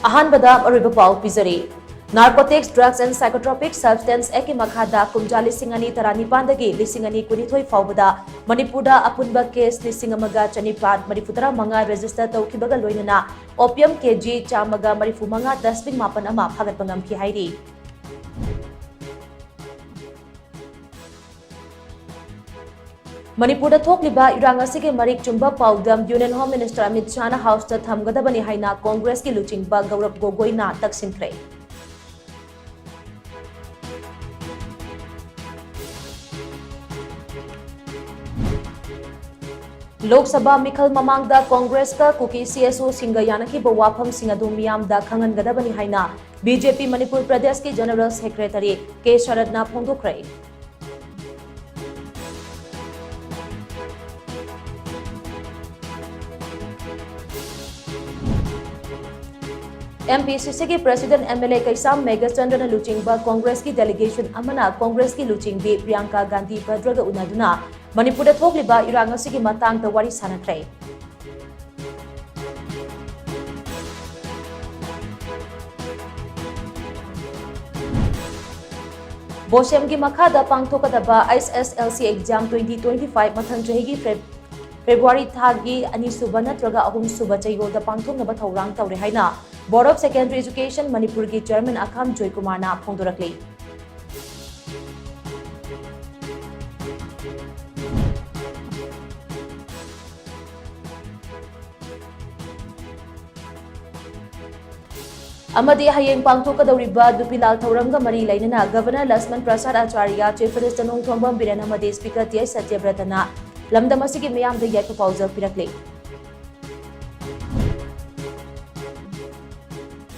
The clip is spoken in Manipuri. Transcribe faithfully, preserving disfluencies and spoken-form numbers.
ꯑꯍꯥꯟꯕꯗ ꯑꯔꯣꯏꯕ ꯄꯥꯎ ꯄꯤꯖꯔꯤ꯫ Narcotics, Drugs and Psychotropic Substance Act ꯀꯤ ꯃꯈꯥꯗ ꯀꯨꯝꯖꯥ ꯂꯤꯁꯤꯡ ꯑꯅꯤ ꯇꯔꯥꯅꯤꯄꯥꯟꯗꯒꯤ ꯂꯤꯁꯤꯡ ꯑꯅꯤ ꯀꯨꯟꯅꯤꯊꯣꯏ ꯐꯥꯎꯕꯗ ꯃꯅꯤꯄꯨꯔꯗ ꯑꯄꯨꯟꯕ case ꯂꯤꯁꯤꯡ ꯑꯃꯒ ꯆꯅꯤꯄꯥꯟ ꯃꯔꯤꯐꯨꯇꯔꯥ ꯃꯉꯥ register ꯇꯧꯈꯤꯕꯒ ꯂꯣꯏꯅꯅ opium ꯀꯦꯖꯤ ꯆꯥꯝꯃꯒ ꯃꯔꯤꯐꯨ ꯃꯉꯥ ꯗꯁꯕꯤꯟ ꯃꯥꯄꯟ ꯑꯃ ꯐꯥꯒꯠꯄ ꯉꯝꯈꯤ ꯍꯥꯏꯔꯤ꯫ ꯃꯅꯤꯄꯨꯔꯗ ꯊꯣꯛꯂꯤꯕ ꯏꯔꯥꯡ ꯑꯁꯤꯒꯤ ꯃꯔꯤꯛ ꯆꯨꯝꯕ ꯄꯥꯎꯗꯝ Union Home Minister Amit ꯁꯥꯍꯅ House ꯇ ꯊꯝꯒꯗꯕꯅꯤ ꯍꯥꯏꯅ ꯀꯣꯡꯒ꯭ꯔꯦꯁꯀꯤ ꯂꯨꯆꯤꯡꯕ ꯒꯧꯔꯕ ꯒꯣꯒꯣꯏꯅ ꯇꯛꯁꯤꯟꯈ꯭ꯔꯦ꯫ ꯂꯣꯛ ꯁꯚꯥ ꯃꯤꯈꯜ ꯃꯃꯥꯡꯗ ꯀꯣꯡꯒ꯭ꯔꯦꯁꯀ ꯀꯨꯀꯤ CSO ꯁꯤꯡꯒ ꯌꯥꯅꯈꯤꯕ ꯋꯥꯐꯝꯁꯤꯡ ꯑꯗꯨ ꯃꯤꯌꯥꯝꯗ ꯈꯪꯍꯟꯒꯗꯕꯅꯤ ꯍꯥꯏꯅ BJP ꯃꯅꯤꯄꯨꯔ ꯄ꯭ꯔꯗꯦꯁꯀꯤ General Secretary ꯀꯦ ꯁꯔꯠꯅ ꯐꯣꯡꯗꯣꯛꯈ꯭ꯔꯦ꯫ MPCC ꯒꯤ President MLA ꯀꯩꯁꯥꯝ ꯃꯦꯘꯆꯟꯗ꯭ꯔꯅ ꯂꯨꯆꯤꯡꯕ ꯀꯣꯡꯒ꯭ꯔꯦꯁꯀꯤ delegation ꯑꯃꯅ ꯀꯣꯡꯒ꯭ꯔꯦꯁꯀꯤ ꯂꯨꯆꯤꯡꯕꯤ ꯄ꯭ꯔꯤꯌꯥꯡꯀꯥ ꯒꯥꯟꯙꯤ ꯚꯗ꯭ꯔꯒ ꯎꯅꯗꯨꯅ ꯃꯅꯤꯄꯨꯔꯗ ꯊꯣꯛꯂꯤꯕ ꯏꯔꯥꯡ ꯑꯁꯤꯒꯤ ꯃꯇꯥꯡꯗ ꯋꯥꯔꯤ ꯁꯥꯅꯈ꯭ꯔꯦ꯫ ꯕꯣꯁꯦꯝꯒꯤ ꯃꯈꯥꯗ ꯄꯥꯡꯊꯣꯛꯀꯗꯕ HSSLC exam twenty twenty-five ꯃꯊꯪ ꯆꯍꯤꯒꯤ ꯐꯦꯕ-, ꯐꯦꯕ꯭ꯔꯨꯋꯥꯔꯤ ꯊꯥꯒꯤ ꯑꯅꯤꯁꯨꯕ ꯅꯠꯇ꯭ꯔꯒ ꯑꯍꯨꯝꯁꯨꯕ ꯆꯌꯣꯜꯗ ꯄꯥꯡꯊꯣꯛꯅꯕ ꯊꯧꯔꯥꯡ ꯇꯧꯔꯦ ꯍꯥꯏꯅ Board of Secondary Education ꯃꯅꯤꯄꯨꯔꯒꯤ Chairman ꯑꯈꯥꯝ ꯖꯣꯏꯀꯨꯃꯥꯔꯅ ꯐꯣꯡꯗꯣꯔꯛꯂꯤ꯫ ꯑꯃꯗꯤ ꯍꯌꯦꯡ ꯄꯥꯡꯊꯣꯛꯀꯗꯧꯔꯤꯕ ꯅꯨꯄꯤ ꯂꯥꯜ ꯊꯧꯔꯝꯒ ꯃꯔꯤ ꯂꯩꯅꯅ Governor ꯂꯛꯁꯃꯟ ꯄ꯭ꯔꯁꯥꯗ ꯑꯆꯥꯔꯌ, Chief Minister ꯅꯣꯡꯊꯣꯝꯕꯝ ꯕꯤꯔꯦꯟ ꯑꯃꯗꯤ Speaker ꯇꯤ ꯑꯩꯆ ꯁꯇ꯭ꯌꯕ꯭ꯔꯇꯅ ꯂꯝꯗꯝ ꯑꯁꯤꯒꯤ ꯃꯤꯌꯥꯝꯗ ꯌꯥꯏꯐ ꯄꯥꯎꯖꯦꯜ ꯄꯤꯔꯛꯂꯤ꯫